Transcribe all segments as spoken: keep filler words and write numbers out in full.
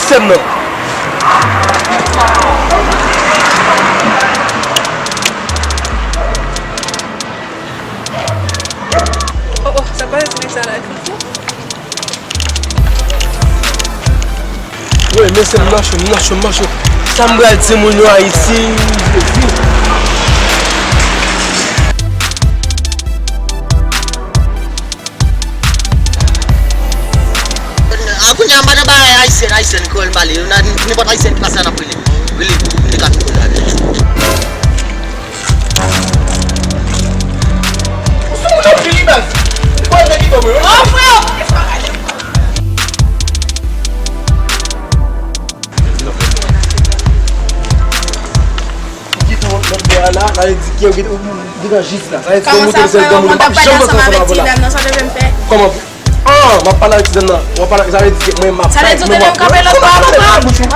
Sè m nan. Oh, oh, sa pase ti nèg sa la, li fout fou. Wi, mesye, m nan cho, m nan cho, m nan cho. Sa m pral di moun yo Ayiti, Jezi. A kounye a, m pa nan bagay ayisyèn, ayisyèn, kreyòl m pale. Nan, nenpòt ayisyèn ki pase la, n ap rele. Rele pou, pou nou ka fin koze avè l. Ou sou moun ap vini, baz. Ou kwè nèg ki tò mwen, wi. Oh, frè! Kite lòt bò a la, sa vle di ke ou gen, ou gen jis la. Sa vle di ke ou montre se granmoun, m p ap janm rantre ansanm avè w la. Kòman? Ah, m ap pale avèk ti dam nan. W ap pale, sa vle di ke mwen, m ap bay, mwen, m ap pale nan bouch ou.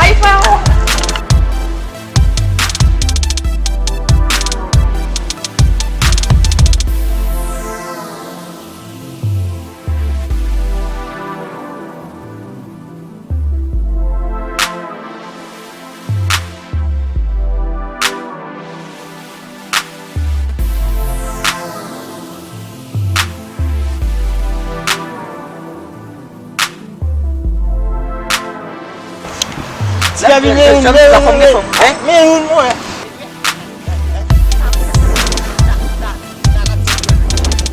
Ti Gaby, men youn, men youn, men youn, mwen.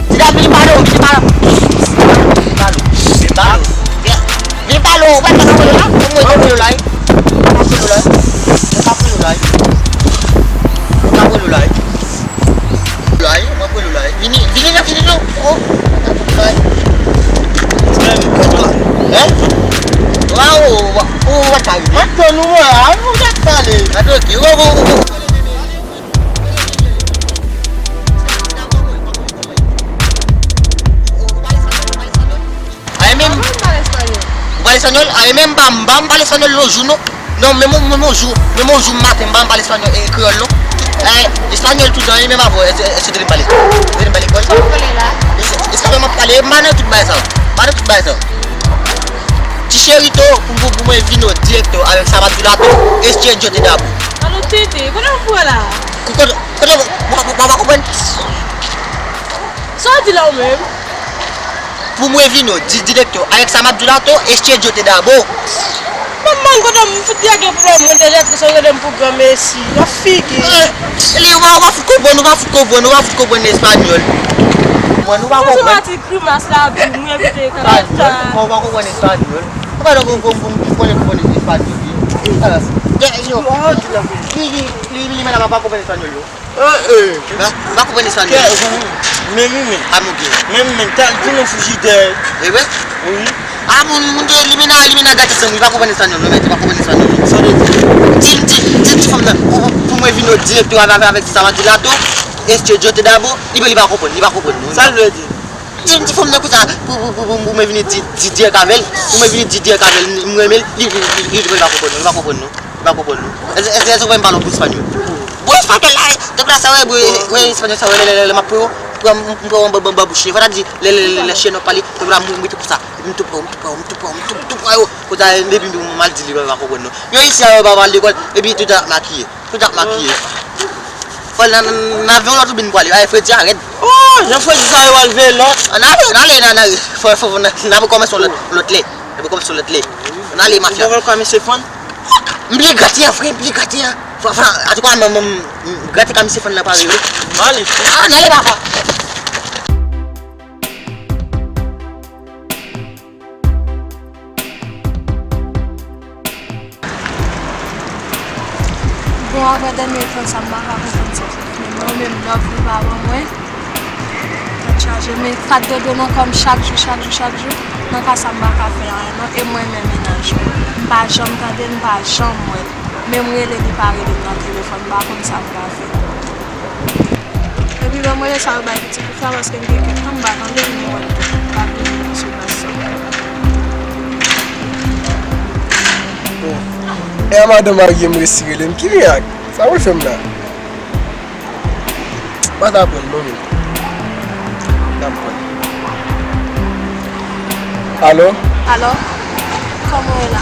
Ti Gaby, vin pale w, vin pale w. Vin pale w. Vin pale w. Vin pale w. Ou pa t ka pale w la? Ou mwen te pale w la, wi. Ou pa pale w la, wi. Ou pa pale w la, wi. Ou pa pale w la, wi. Ou pa pale w la, wi. Vini, vini la, vini la. Oh. Ou pa pale w la, wi. Hein? Waw, waw, ou pa t ka rive. Mwen tann ou, mwen, a, ou pa t pale. Gade, ok. Ou, ou, ou, ou. Ay, menm. Ou pale espanyòl? Ou pale espanyòl? Ay, menm m pa, m pa, m pale espanyòl yon jou, non. Non, menm yon, menm yon jou, menm yon jou maten, m pa, m pale espanyòl, e, kreyòl, non. E, espanyòl toutan, e, menm avè w, e, e, e, se te m pale. Se te m pale kreyòl. Sa w pale la? E, se, espanyòl m ap pale, m pa nan tout bagay sa. M pa nan tout bagay sa. Ti Cherito, pou, pou, pou mwen vin o direktè avèk sa m ap di la tou, e Cherito te dabou. Alo, Tete, kote w pran la? Kote, kote, w, w, w pa konprann? Sa w di la ou menm? Pou mwen vin o di, direktè avèk sa m ap di la tou, e Cherito te dabou. Manman, kote m fout ya gen pwoblèm, mwen deja trè sou rele m pou gran mesi. Nan figi. Eh, li, ou pa, ou pa fout konprann, ou pa fout konprann, ou pa fout konprann espanyòl. Mwen, ou pa konprann. Grimas la, di m, mwen evite kanal sa. Ou pa konprann espanyòl. Ou pa konprann, konprann, konprann, konprann espanyòl, wi. Li, li, li, li, li, li pa konprann espanyòl, yo. Eh, eh. Ou pa konprann espanyòl. Menm, menm. Amo que. Menm, menm, ta, di nou fujidè. E vre? Wi. Ah, moun, moun de, li mena, li mena gate sanm, li pa konprann espanyòl, non, men, li pa konprann espanyòl. Sa vle di? Di, di, di, di fanm nan, pou, pou, pou mwen vin o direktè avèk, avèk sa m ap di la tou, e Cherito te dabou, li, li pa konprann, li pa konprann, non. Sa l vle di? Di, di fanm nan konsa, pou, pou, pou, pou, pou mwen vini di, di dirèk avè l, pou mwen vini di dirèk avè l, m renmen l, li, li, li, li, li pa konprann, li pa konprann, non, li pa konprann, non. Èske, èske, èske w wè m pale yon bon espanyòl? Bon espanyòl la, tankou la sa, wè, bon, wè, espanyòl sa, wè, lè, lè, lè, lè m ap pran, pran, m pran yon bon, bon, bon bouch, fò ta di, lè, lè, lè, lè, lè chyen nan pale, tankou la, m, m rete konsa, epi m tou pran, m tou pran, m tou pran, m tou, tou pran yo, konsa, depi m, m al di li, li pa konprann, non. Yo, isi a, yo pa pale lekòl, epi tout ap makiye. Tout ap makiye. Fò l nan, nan, nan avyon lòt ou bin pwale. Ay, fredi a rèd. Oh, jan fredi sa yo al veye lòt. Ann ale, ann ale, ann ale. Fò, fò, fò, n a, n a rekòmanse yon lòt, lòt lè. N a rekòmanse yon lòt lè. Ann ale, mafya. Ou pral ka mesye fann? M bliye grate a, frè, m bliye grate a. Fò, fò, antouka, m, m, m, grate ka mesye fann la pare, wi. Ann ale. Ann ale, papa. Bon, apre dènye tan sa, m pa ka konprann sa k fè m menm, non, menm love li pa ban mwen. Tèt chaje, men fatra dodo nan kò m chak jou, chak jou, chak jou. Nan ka sa, m pa ka fè anyen, non, e mwen menm mennaj ou. M pa janm tande l, m pa janm wè l. Menm rele, li pa rele m nan telefòn, m pa konn sa m ka fè. Epi lè mwen sa yo bay pitit ou sa, paske m gen kèk tan m pa tande l, men wè m pa vle mesye pase. Bon. E a madanm marye m resi rele m, ki mirak? Sa pou l fè m la? M pa ta pran l non, men. M ta pran l. Alo? Alo? Kòman w ye la?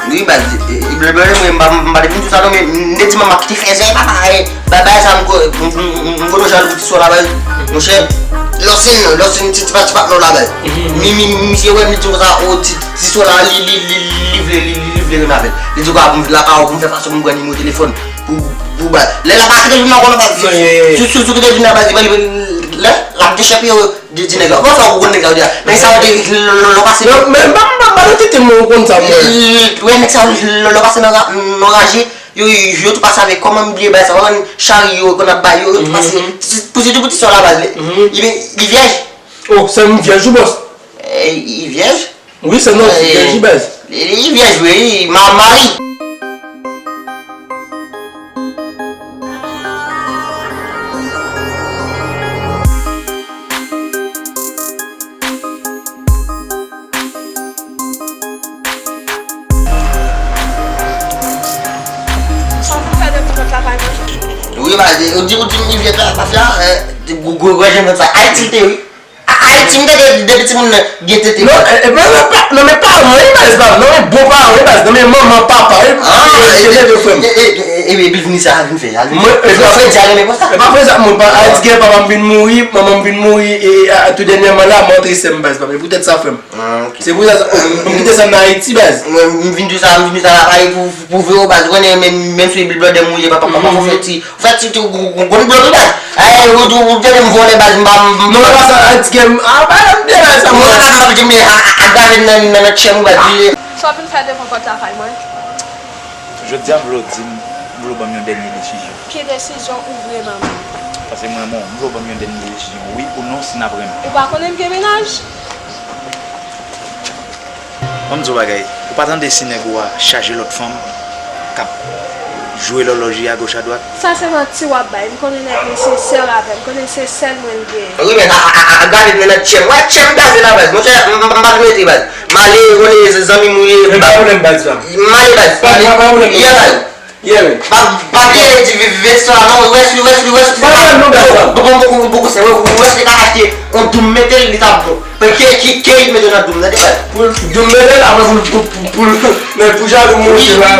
Wi, baz, e, e, e, blè, blè, mwen, m pa, m pa te vin di sa non, men m te di manman ki te fè zè, papa, e, ba, bagay sa, m ko-, m, m, m, m konnen w chal pou ti sò la, baz. Monchè, lòsèn, lòsèn, ti, ti, ti patnè w la, baz. Mi, mi, mi, misye wè m, li di konsa, o, ti, ti sò la, li, li, li, li vle, li, li, li vle renmen avè l. Li di, kwa, pou m vin lakay ou, pou m fè fason pou m pran nimewo telefòn, pou, pou, baz. Lè l ap antre, vin nan kòlò, baz. Sou, sou, sou ki te vin nan, baz, li, li, lè l ap dechèpiye, Di, di nèg la, kòman fè ou konn nèg la, ou di a? Nèg sa yo te lò pase. Non, men m pa, m pa, m pa nan tete mwen, ou konn sa, mwen. L, wè nèg sa yo lò pase nan ra-, nan raje, yo, yo, yo tou pase avèk, kòman m bliye bagay sa, kòman chari yo konn ap bay, yo, yo tou pase. Ti, pou ti, pou ti sò la baz, li, li, li vyèj. Oh, sè m vyèj ou bòs? Eh, li vyèj? Wi, sè m nan vyèj wi baz. Li, li vyèj wi, ma, mari. Sa w vin fè devan pòt lakay mwen? Wi, baz, ou di, ou di m li vyèj la, pa fè a, eh, gwo, gwo, gwo, jan sa, Ayiti l te, wi. A, Ayiti, m tande depi timoun nan gen tete. Non, e, e, men, men, pa, non, men paran, wi, baz, pa, non, men bon paran, wi, baz, non, men manman, papa, wi, ah, gen tete, frè m. E, e, e, e, epi l vin sa, al vin fè, al vin fè. Mwen, e, frè, frè, di al renmen konsa. E pa frè sa, mwen, pa, Ayiti, gen papa m vin mouri, manman m vin mouri, e, e, a, tou dènyèman la, mwen antre sè m, baz, pa, men poutèt sa, frè m. Ah, ok. Se pou sa, m, m kite sa nan Ayiti, baz. Mwen, m vin di sa, m vin di sa la, pa pou, pou vre, baz, ou konnen, menm, menm si blòdè m ou ye, papa, papa, fè ti, fè ti, ti, gwo, gwo, gwo, gwo, baz. Ay, ou, ou, ou tande m vòlè baz, m pa, m, m, non, pa sa, Ayiti gen, ah, pa nan de la sa, mwen. Mwen, la, la, la, la, a, a, a, gade nan, nan, nan tchè m, baz. Sa w vin fè devan pòt lakay mwen? Jodi a, m vle w di m, m vle w ban m yon dènye desizyon. Ki desizyon ou vle ban mwen? Paske m renmen w, m vle w ban m yon dènye desizyon. Wi ou non, si n ap renmen. Ou pa konnen m gen mennaj? Ban m di w bagay, ou pa tande si nèg ou a chaje lòt fanm k ap jwe lòlòj li agoch adwat? Sa se manti w ap bay. M konnen nèg mwen sensè avè m. M konnen se sèl mwen l genyen. Wi, men a, a, a, a, gade nan, nan tchè m. Wè tchè m gaze la, baz. Monchè, m, m, m pa vin rete, baz. M ale, konnen zanmi m ou ye. Men pa pwoblèm, baz, la. M ale, baz. Pa, pa, pa pwoblèm. Yeah, baz. Yeah, men. Pa, pa bliye di vi-, vèsyon la non, wès li, wès li, wès li. Pa pwoblèm non, baz, la. Bon, bon, bon, bon, bon, bon, se wès, wès li ta achte yon doum mete l, li ta bon. Ke, ke, ke li mete nan doum nan, tande, baz. Pou l doum mete l, apre pou l, pou, pou, pou l, men pou jalou monte la.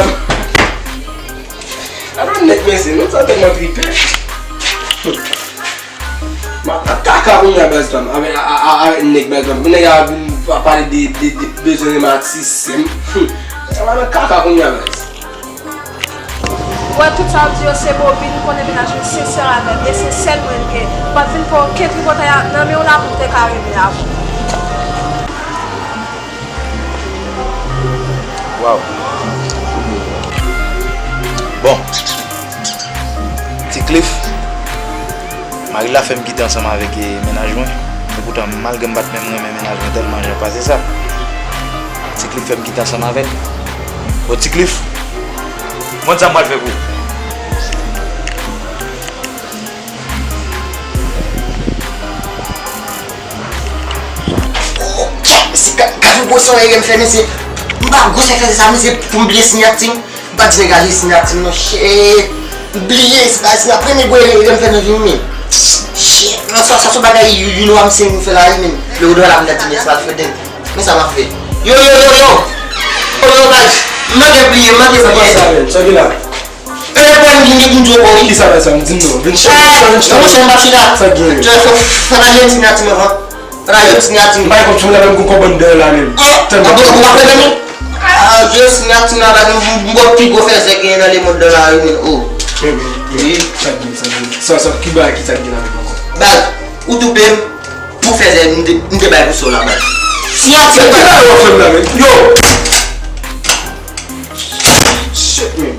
Alò nèg mesye, nou sa tèlman tripè. M ap kaka kounye a baz pa m, avèk, a, a, a, avèk nèg baz pa m. Pou nèg a vin pa pale de, de, de bezwen rematisè m. Sa va nan kaka kounye a baz. Ou wè tout sa w ap di yo se bobin, ou konnen mennaj mwen sensè avè m, e se sèl mwen l gen. M p ap vin fè okenn tripotay nan men w la pou m te ka renmen avè w. Waw. Bon. Ti Cliff, Marie la fè m kite ansanm avèk, e, mennaj mwen. Epoutan, malgre m pa t menm renmen mennaj mwen tèlman jan pase sa, Ti Cliff fè m kite ansanm avè l. Bon, Ti Cliff, mwen di sa m pral fè pou ou. Oh, si ka, ka pou pwosyon e m fè, mesye. M pa gwo chèf fè sa, mesye, pou m bliye sinyati m. M pa di nèg la jwe sinyati m non, shit. M bliye, se pa sinyati, premye gwo erè m fè nan vi m, men. Shit, non, sa, sa se bagay, you, you know I'm saying, m fè la, wi, men. Le ou dwe la, m nan di, men, se pa l fè dèn. Men sa m ap fè. Yo, yo, yo, yo. Yo, yo, baz. M manke bliye, m manke bliye. Sa ki la? E, bon, m vin di w ankò, wi. Kisa fè sa? Di m non. Vin chita. Vin chita. Monchè, m pa chita. Sa gen? Fè, fè, fè pa jwenn sinyati m avan. Fè pa jwenn sinyati m. M pa gen kòb sou mwen la, menm gon kòb anndan la menm. Oh, tèlman. Bon, bon, bon, bon, bon. Ah, jwenn sinyati m la, la, m, m, m, pi gwo fèzè genyen nan lemonn nan la, wi, men, oh. Wi. Sa gen, sa gen. Sa, sa, ki bagay ki sa gen la menm ankò? Baz, ou toupe m, pou fèzè, m te, m te bay pou sa w la, baz. Sinyati m. Ki bagay w ap fè m la, men? Yo! Shit, man.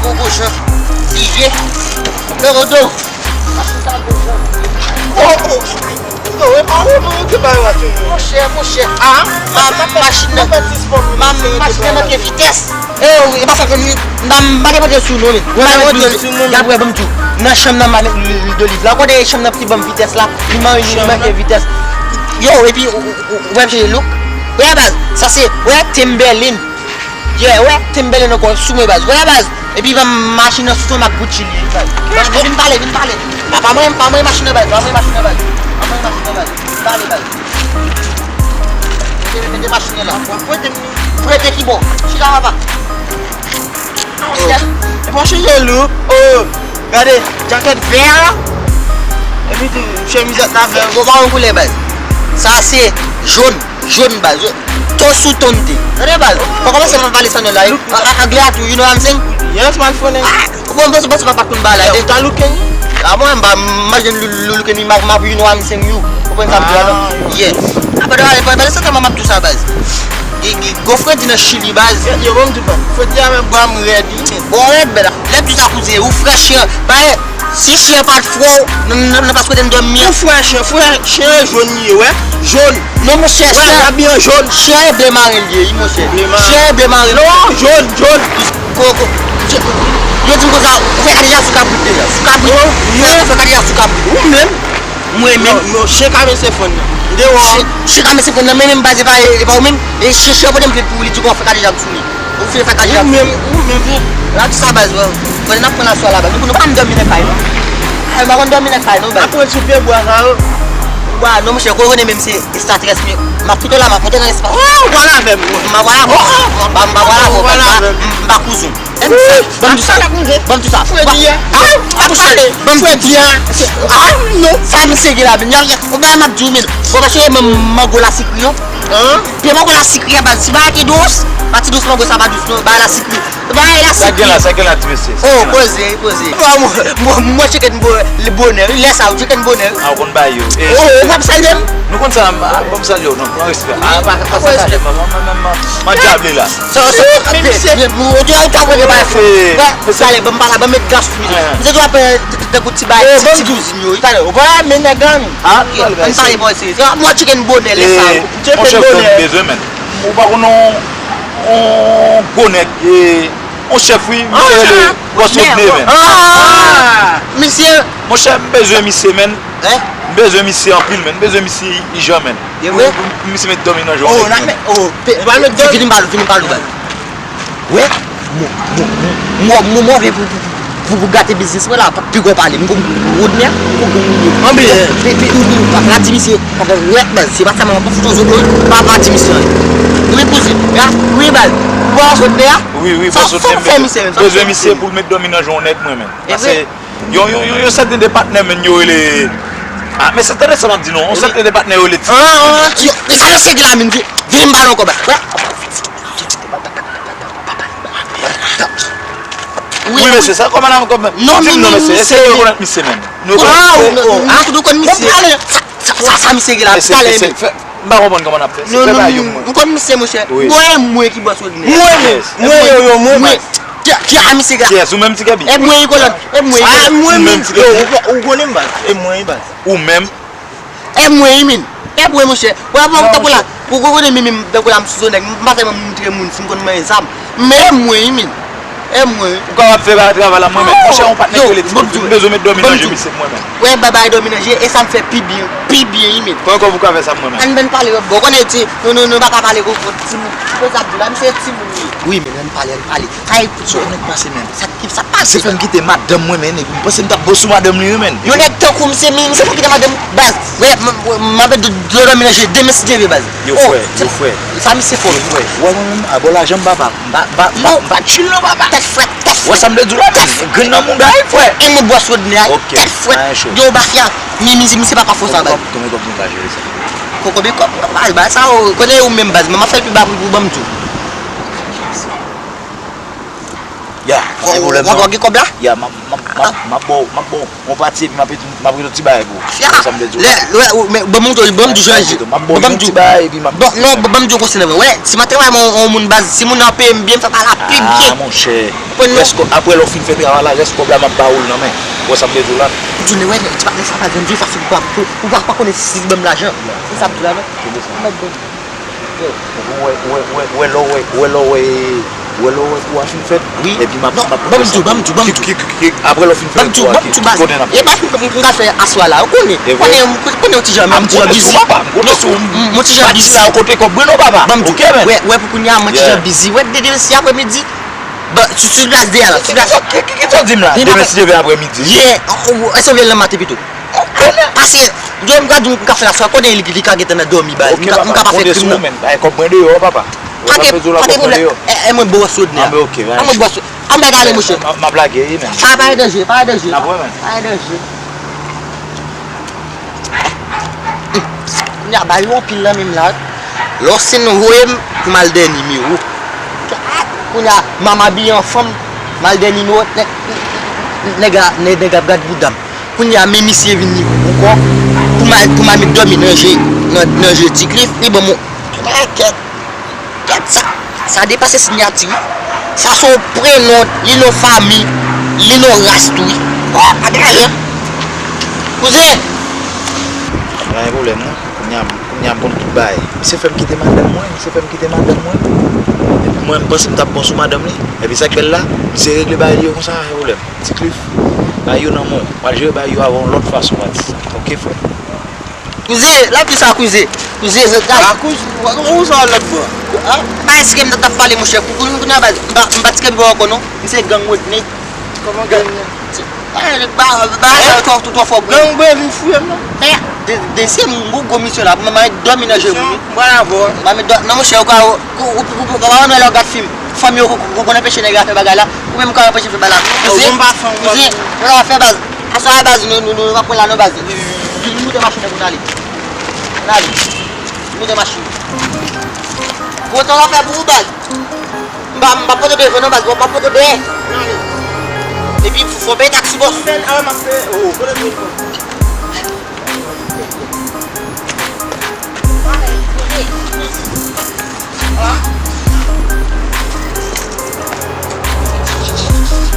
Bon, bon, jan. Li ye. Nan rodo. Machin sa bon, jan. Oh, oh. Non, e pa ou, non, ke bay la toujou. Monchè, monchè. Ah, ma, ma, machin nan, ma, machin nan manke vitès. E, e pa sa ke m, m pa, m pa gen pwoblèm sou non, men. Mwen pa gen pwoblèm sou non, men. Gad, wè, ban m di w. Nan chanm nan, m pa met lwil doliv la. Ou konnen chanm nan ki ban m vitès la. Li man, li manke vitès. Yo, epi, ou, ou, ou, ou wè, m chèche look. Wè, baz, sa se, wè, Timberland. Yeah, wè, Timberland ankò sou mwen, baz. Wè, baz. Epi ban m machin nan sou son ak Gucci li, baz. Baz, vin pale, vin pale. Pa, pa mwen, pa mwen machin nan, baz. Pa mwen machin nan, baz. Pa mwen machin nan, baz. Vin pale, baz. Mete, mete machin nan la. Prete ki bon. Chita, papa. Oh. E pa chanje lou. Oh, gade, jakèt vè a. Epi tou, chemizèt la vè. Bon, pa yon koulè, baz. Sa se jòn, jòn, baz. Ton sou tonte. Tande, baz. Fò kòmanse pa pale san non la. A, a, anglè a tou, you know what I'm saying? Yes, my friend. Ah, bon, bon, bon, se pa konn bagay la. Ou ta looking? Ah, mwen, m pa, m pa jwenn lou-, lou-, looking, m ap, m ap, you know what I'm saying, you. Ou konprann sa m di la, non? Ah, yeah. Apa de, apa de, sa, sa, m ap di w sa, baz. Gen, gen, gon fredi nan Chili, baz. Yo, yo, bon, m di w, fredi a menm bwa m rèd, wi. Bon, rèd, bèl. Lè m di sa, kouzen, ou frè chen. Ba, si chen pa t frè w, nan, nan, nan pa swete n dòmi an. Ou frè chen, frè chen jòn li ye, wè. Jòn. Non, monchè, chen. Wè, l abiye an jòn. Chen e ble maren li ye, wi, monchè. Ble maren. Chen e ble maren. Non, jòn, jòn. Ko, ko, yo, yo di m konsa, ou fè kadejak sou kabrit deja. Sou kabrit. Ou fè kadejak sou kabrit. Ou menm. Mwen menm. Non, non, chen ka mese fann nan. M deyò a. Chen, chen ka mese fann nan, men menm baz e pa, e pa ou menm. E chen, chen pote m pye pou li, di konsa fè kadejak sou li. Ou fin fè kadejak. Ou menm, ou menm. L ap di sa baz, wè. Pandan n ap pran laswa la, baz. Nou, nou pa konn dòmi nan kay, non. Ay, m pa konn dòmi nan kay, non, baz. Apre sou pye bwa sa yo. Bwa, non, monchè, konnen menm se Star Trek, men m ap kite w la, m ap monte nan espas. Oh, ou pale avè m. M pa pale avè w. M pa, m pa pale avè w, m pa, m pa kouzon. Ban m di sa. Ban m di sa. Fredi a. Ah, ah, ban m di sa. Ah, non. Sa misye gen la, men, y a, y a, ou pa m ap di w, men. Bon, paske men mango la sikri, non. Hein? Pye mango la sikri, a baz, si bagay te dous, pa ti dous mango sa pa dous, non. Bagay la sikri. Bagay la sikri. Sa gen la, sa gen la, ti mesye. Oh, poze, poze. Mwen, mwen, mwen cheke n bo-, li bonè, wi. Lè sa, ou cheke n bonè, wi. Ah, ou konn ba yo. Eh. Oh, ou p ap salye m? Nou konn sa, ah, ban m salye w, non, pran respè. Ah, pa, pa sa salye m, man, man, man, man, man dyable la. Sa, sa, men misye, men, ou te, ou te ap rele bay fò. Wè, misye ale, ban m pale, ban m met gaz sou misye. Misye te ap, eh, t-, t-, tankou ti bay, ti, ti kouzin yo, wi. Talè, ou pa renmen nèg la, non? Ah, ok, ban m pale, bò, se, se, mwen cheke n bonè, lè sa, wi. Monchè, m bezwen, men. Ou pa konn yon, yon gwo nèg, e, yon chèf, wi, misye rele Bòs Rodney, men. Ah! Misye. Monchè, m bezwen misye, men. Hein? M bezwen misye anpil, men. M bezwen misye ijan, men. Pou, pou, pou misye met dòmi nan jounen. Oh, n ap met, oh, pe-, vini m pale, vini m pale, baz. Wè, mo-, mo-, mo-, mo-, move pou, pou, pou, pou gate biznis mwen la, pi gwo pale m, m gon Rodney, m gon moun yo. Anben. Pi, pi, pi, pa, pa di misye, pa, pa, wè, baz, se pa sa, mwen pa fout yon zo dlo, pa, pa di misye anyen. Wi, kouzen, ya, wi, baz, ou pa Rodney a? Wi, wi, sa, baz, sa w fè misye, sa w fè misye pou l met dòmi nan jounen nèg mwen, men. Paske, yon, yon, yon, yon sèten de patnè, men, yo rele, ah, men se tande sa m ap di, non, yon sèten de patnè yo rele ti. Ah, ah, yo, men sa misye gen la, men, vin, vin m ba nou kòb la. Wi, mesye, sa kòman nan kòb, men? Non, di m non, mesye, èske yo rekonèt misye menm? Nou konn, oh, oh, ah, nou konn misye. Sa, sa, sa misye gen la, talè, men. M pa konprann kòman n ap fè. Non, non, non, m konn misye, monchè. Bon, e mwen ki bòs Rodney. Mwen, mwen, yo, yo, mwen, mwen. Ki, ki a misye gen la? Kiyès, ou menm, Ti Kèbi? E mwen, kolòn, e mwen. Ah, mwen menm, yo, ou, ou konnen m, baz. E mwen, baz. Ou menm? E mwen, wi, men. E mwen, monchè. Wè, bon, tankou la, pou konnen, men, men, tankou la, m sou zòn nèg, m pa tèlman montre moun si m konn manyen zam. Men e mwen, wi, men. E mwen. Ou kapab fè travay la, mwen menm. Monchè, yon patnè ki rele Ti Kofi, m bezwen met dòmi nan je misye pou mwen menm. Wè, bay, bay dòmi nan je, e sa m fè pi byen, pi byen, wi, men. Pran kòb ou ka fè sa pou mwen menm. Ann, ann pale, bon, konnen ti, nou, nou, nou pa ka pale gwo kout, timoun. Pou sa di la, misye timoun li ye. Wi, men ann pale, ann pale. Sa e, sa e, sa k pase, men. Se fè m kite madanm mwen, men, nèg, m panse m t ap bon sou madanm li, wi, men. Yon nèg tankou misye, men, misye pou kite madanm, baz. Wè, m, m, m ap dòmi nan je demen si Dye vle, baz. Yo, frè, yo, frè. Sa misye fè. Yo, frè. Wè, mwen menm, a bò lajan m, papa. M pa, m pa, m pa, m pa chill non, papa. Tèt frèt, tèt frèt. Wè sa m te di w la, tèt frèt. Grenn nan mouda, wi, frè. E mwen bwè sou nè a, tèt frèt. Yo, mafya. Mi, mi, misye pa ka fè sa, baz. Konbyen kòb nou ka jere sa? Konbyen kòb? Baz, baz, sa, o, konnen ou menm, baz. Mwen, m ap fè l pi ba pou, pou ban m tou. Ya, se pwoblèm nan. Ou gen kòb la? Ya, m ap, m ap, M ap, m ap ba w, m ap ba w yon pati epi m ap, m ap rete yon ti bagay pou ou. Sa m te di w. Lè, lè, ou, men, ban m di w, ban m di w, Jean, ban m di w, ban m di w, non, ban m di w yon konsèy nan vre. Wè, si maten wè yon moun baz, si moun nan peye m byen, m fè bagay la pi byen. Ah, monchè. Rès kòb, apre lè w fin fè travay la, rès kòb la m ap ba ou l nan men. Ou wè sa m te di w la? Di w, wè, ti bagay sa pa janm di fason pou, pou, pou pa, pa konnen si ban m lajan. Se sa m di w la, non? Mèt bon. Ou wè, ou wè, ou wè, ou wè lè w wè, ou wè lè w wè, ou wè lè w wè kou a fin fèt. Wi. Epi m ap, m ap ban m di w, ban m di w, ban m di w. Ki, ki, ki, apre lè w fin fè kou a, ki, ki kote n ap. E pa m, m, m ka fè aswè la, ou konnen. Konnen, konnen yon ti jan, m ti jan bizi. M konte sou ou, papa, m konte sou ou. M, m ti jan bizi. Pati sa yo kote kòb mwen non, papa. Ban m di w. Ok, man. Wè, wè, pou kounye a, mwen ti jan bizi. Wè, de, de, si aprè midi, ban, sou, sou plas de a la, sou plas. Ki, ki, ki, ki sa w di m la? Demen si Dye vle aprè midi. Yeah, èske w vle l nan maten pito? Paske, m ka di w, m ka fè aswè, konnen li, li ka gentan nan dòmi, baz. M ka, m ka pa fè krim nan. Bay kòb mwen deyò, papa. Pa gen, pa gen pwoblèm. E, e mwen bòs yo dne a. Ah, men ok, bay. A mwen bòs yo. An bay gale, monchè. M ap lage, wi, men. Pa, pa gen danje, pa gen danje. N ap wè, men. Pa gen danje. Kounye a, bay yo anpil nan men m la. Lè w se nou voye m pou m al dèyè nimewo. Kounye a, m ap abiye an fanm, m al dèyè nimewo, nèg, nèg a, nèg, nèg ap gad bouda m. Kounye a, men misye vin ankò pou m al, pou m al met dòmi nan je, nan, nan je Ti Cliff, li ban m yon pakèt. Gad sa. Sa depase siyati, wi. Sa se yon prenon, li non fanmi, li non ras tou, wi. Oh, pa gen lajan. Kouzen! Pa gen pwoblèm, non. Kounye a, kounye a, m konn tout bagay. Misye fè m kite madanm mwen, misye fè m kite madanm mwen. Epi mwen, m panse m t ap bon sou madanm li. Epi sa k bèl la, misye regle bagay li yo konsa, pa gen pwoblèm. Ti Cliff, bagay yo nan men w. M pral jere bagay yo avè w yon lòt fason, atis. Ok, frè. Kouzen, l ap di sa, kouzen. Kouzen, zot gad. Ah, kouzen, ou, ou sa lòt bò? Ah, pa èske m t ap pale, monchè. Kou-, kou-, kounye a, baz, m pa, m pa ti kenbe w ankò, non. M se gang Rodney. Kòman gang nan? Ah, ba, ba, ba, twò, twò, twò fò pou gang bwe vin fouye m, non. Men, de, de, se m, gwo, gwo misyon la. Mwen, mwen dòmi nan je moun. Mwen avè w. Mwen dò-, non, monchè, ou ka, ou, ou, ou, ou, ou, ou, lè w gad fim. Fanmi yo, ou, ou, ou konn anpeche nèg la fè bagay la. Ou menm, ou ka anpeche fè bagay la. Kouzen, kouzen, yo la fè baz. Aswè a, baz, nou, nou, nou, nou pa pran la non, baz. Vin moute machin nan pou n ale. N ale. Moute machin. Gwo tan w ap fè pou ou, baz. M pa, m pa pote devan non, baz. M pa pote dèyè. Epi, fò peye taksi, bòs. Fè l, ah, m ap fè, oh, kote m vin fò.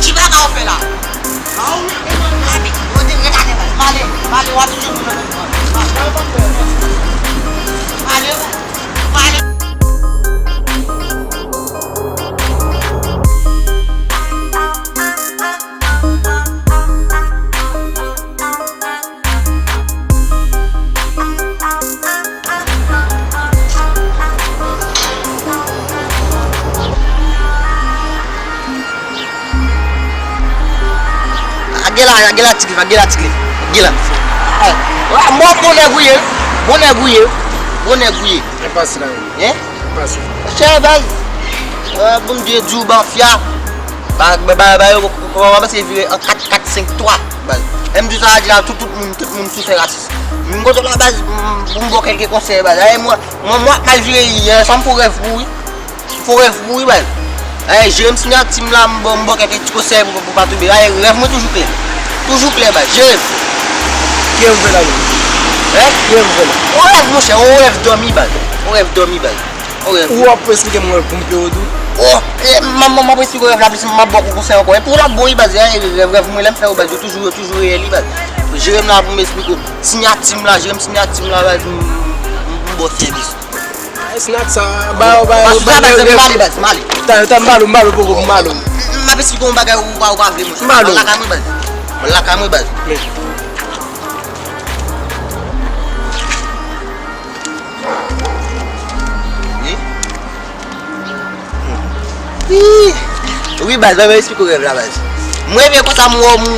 Ki bagay w fè la? Male, male, w ap toujou pou mwen. Male, male. Gen la, gen la, Ti Cliff, gen la, Ti Cliff. Gen la. Mwen, bon nèg ou ye. Bon nèg ou ye. Bon nèg ou ye. Mwen pase la. Hein? Pase. Chè, baz. Bon Dye di w mafya. Ba, ba, ba, ba, yo, kòmanse vire an kat, kat, senk, twa, baz. Lè m di sa, a di la, tout, tout moun, tout moun sou tè rasis. M kontan la, baz, m, m, m ba w kèlke konsèy, baz. Ay, mwen, mwen, mwen, mal vire, yè, sa m fè rèv pou ou, wi. Fè rèv pou ou, wi, baz. Ay, jere m siyati m la, m ba w, m ba w kèlke ti konsèy pou, pou pa tonbe. Ay, rèv mwen toujou klè. Toujou klè, baz. Jere m. Ki rèv ou fè la, menm? Hein? Ki rèv ou fè la? On rèv, monchè, on rèv dòmi, baz. On rèv dòmi, baz. Ou ap esplike m rèv pou m pe w tou? Oh, e, m, m, m ap esplike w rèv la plis, m ap ba w konsèy ankò. Epi w la bon, wi, baz, e, rèv, rèv mwen, lè m fè yo, baz, yo toujou, yo toujou reyèl, wi, baz. Jere m la pou m esplike w. Siyati m la, jere m siyati m la, baz, m, m, m, m ba w sèvis. Ay, snap sa, ba yo, ba yo, ba yo, baz, m ale, baz, m ale. Ta, ta, m ba w, m ba w, poko, m ba w. M, m ap esplike w yon bagay ou pa, ou pa vle, monchè. M ba w. Mwen lakay mwen, baz. Mwen lakay mwen, baz. Men. Wi. Wi. Wi, baz, ban mwen esplike w rèv la, baz. Mwen reve konsa, m wè, m, m,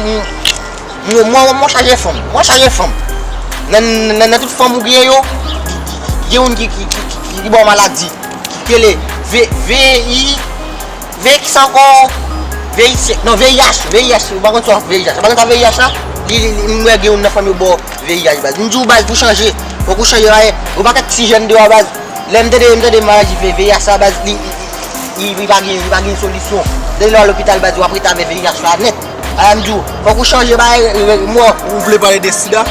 m, m, m, m chaje fanm. M chaje fanm. Nan, nan, nan tout fanm ou gen yo, gen youn ki, ki, ki, ki, ki ba w maladi. Ki rele V, V I, V kisa ankò? V I C, non, V I H, V I H, ou pa konn sa V I H. Ou pa konn sa V I H la? Li, li, li, m wè gen youn nan fanmi yo ba w V I H, baz. M di w, baz, pou chanje. Fòk ou chanje, baz. Ou pa ka ti jèn deyò, baz. Lè m tande, m tande maladi V, V I H sa, baz, li, li, li, li pa gen, li pa gen solisyon. Depi lè w al lopital, baz, w ap rete avè V I H la nèt. Ala m di w, fòk ou chanje bagay, mwen. Ou vle pale de sida?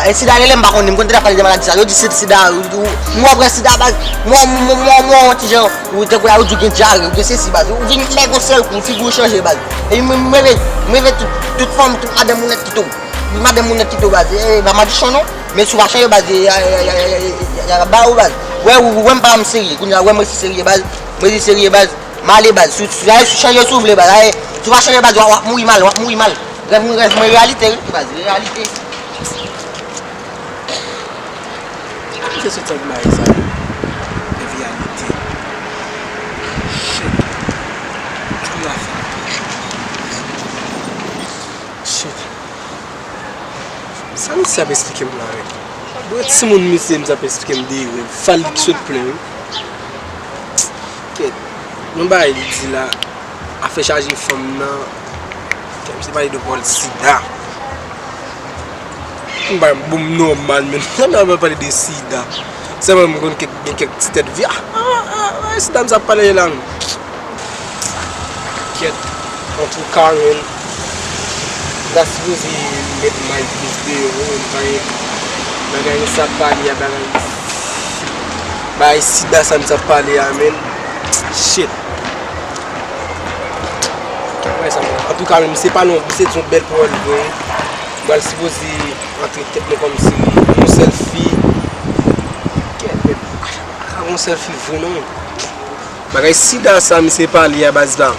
E sida rele m pa konnen, m konn te pale de maladi sa. Yo di se sida, mwen pran sida baz, mwen, mwen, mwen, mwen, yon ti jan, ou te kwè ou di w gen dyare, ou gen sesi baz. Ou vin lè gon sèl kou, figi w chanje baz. Epi mwen, mwen reve, mwen reve tout, tout fanm, tout madanm ou nèt kite w. Tout madanm ou nèt kite w baz. E, e pa madichon non. Men si w pa chanje baz, e, y a, y a ba ou baz. Wè, ou, ou wè m pa janm serye. Kounye a, wè m resi serye baz. M resi serye baz. M ale baz, si, si, si w chanje si w vle baz, aye, si w pa chanje baz, w ap, w ap mouri mal, w ap mouri mal. Rèv mwen, rèv mwen, reyalite wi baz, reyalite. Misye soti ak bagay sa yo. Reyalite. Shit. Tout la fè. Shit. Sa misye ap esplike m la menm? Bon, timoun misye misye ap esplike m de rèv. Fal li ki sot plen wi. Kèt. Yon bagay li di la, afè chaje fanm nan. Kèt, misye pale de pwòl sida. M pa bon, m nòmal menm. Sa m ap pale de sida. Sèlman m konn kèk, gen kèk ti tèt vi. Ah, ah, ah, sida misye ap pale la menm. Kèt, antouka, menn, m ta sipoze met may plis deyò, menn, bagay, bagay sa ap pale a, bagay, bagay sida sa misye ap pale a, menn. Shit. Bagay sa, menn. Antouka, menn, misye pale, misye di yon bèl pawòl vre. M pral sipoze antre tèt mwen kòmsi yon sèl fi. Kèt, menn, pa yon sèl fi vre, non, menn. Bagay sida sa misye pale a baz la.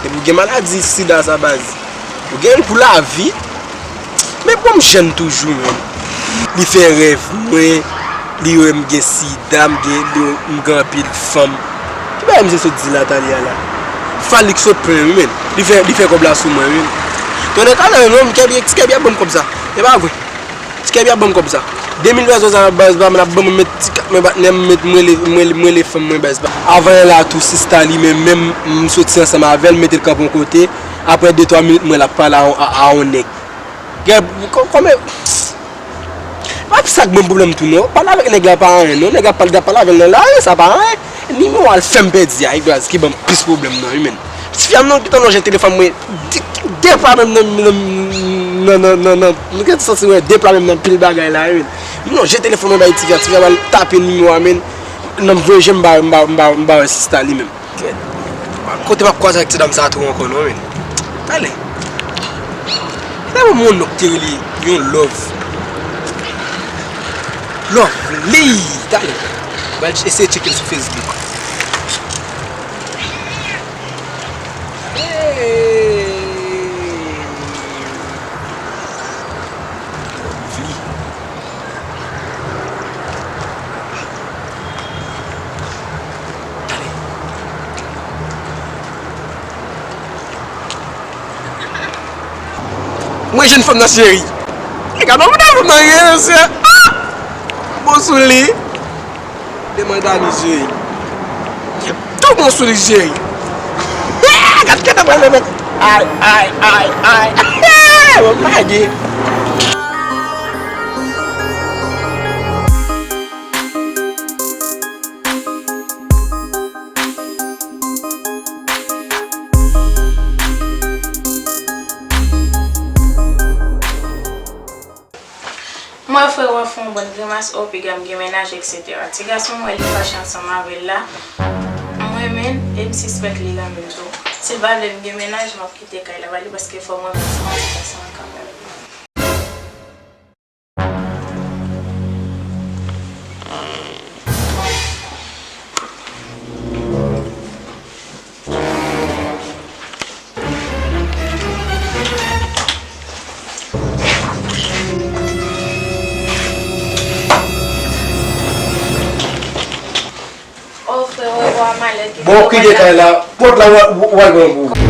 Depi w gen maladi sida sa baz, ou gen l pou lavi. Men bon m jèn toujou menm. Li fè rèv mwen, li wè m gen sida, m gen, li, m gen anpil fanm. Ki bagay misye sot di la talè a la? Fal li k sot plen wi menn. Li fè, li fè kòb la sou mwen wi. Tonnè kalè non, m kèbye, ti kèbye ap ban m kòb sa. E pa vre. Ti kèbye ap ban m kòb sa. De mil pèso sa baz pa m ap ban mwen met ti kat mwen patnè m met mwen le mwen le mwen le fanm mwen baz pa. Avan yè la tou sista li menm menm m soti ansanm avè l mete l kanpe yon kote. Apre de twa minit m wè l ap pale a a a yon nèg. Gen kòman pa sa k ban m pwoblèm tou non. Pale avèk nèg la pa anyen non. Nèg la pale pale avè l nan lari sa pa anyen. Nimewo a l fè m pèdi a, e baz ki ban m plis pwoblèm nan wi menn. Ti fi a m nan gentan lonje telefòn mwen de, de pwa menm nan, nan, nan, nan, nan, nou gentan santi mwen de pwa menm nan pil bagay la wi menn. M lonje telefòn mwen bay ti fi a, ti fi a pral tape nimewo a menn. Nan m voye je m ba, m ba, m ba, m ba wè sista li menm. Kote m ap kwaze ak ti dam sa tou ankò non menn. Talè. Talè mwen yon nonm ki rele yon love. Lovely. Talè. Mwen eseye tcheke l sou Facebook. Hey. Lovely. Mwen jwenn fanm nan cheri. E gade mwen fanm nan ye mesye. Ah! Bon sou li. Demande à lui cheri. Tou bon sou li cheri. Ah! Gade kèt mwen mèt. Ay, ay, ay, ay. Mwen pa gen. Mwen frè w ap fè yon bann grimas, o piga m gen mennaj, etsetera. Ti gason m wè li fache ansanm avè l la, m renmen l e m sispèk li renmen m tou. Si l pa vle m gen mennaj, m ap kite kay la ba li paske fò m renmen ti gason an kanmenm. O frè, wè wa malè ki. Bon, kite kay la, pòt la, w al grangou.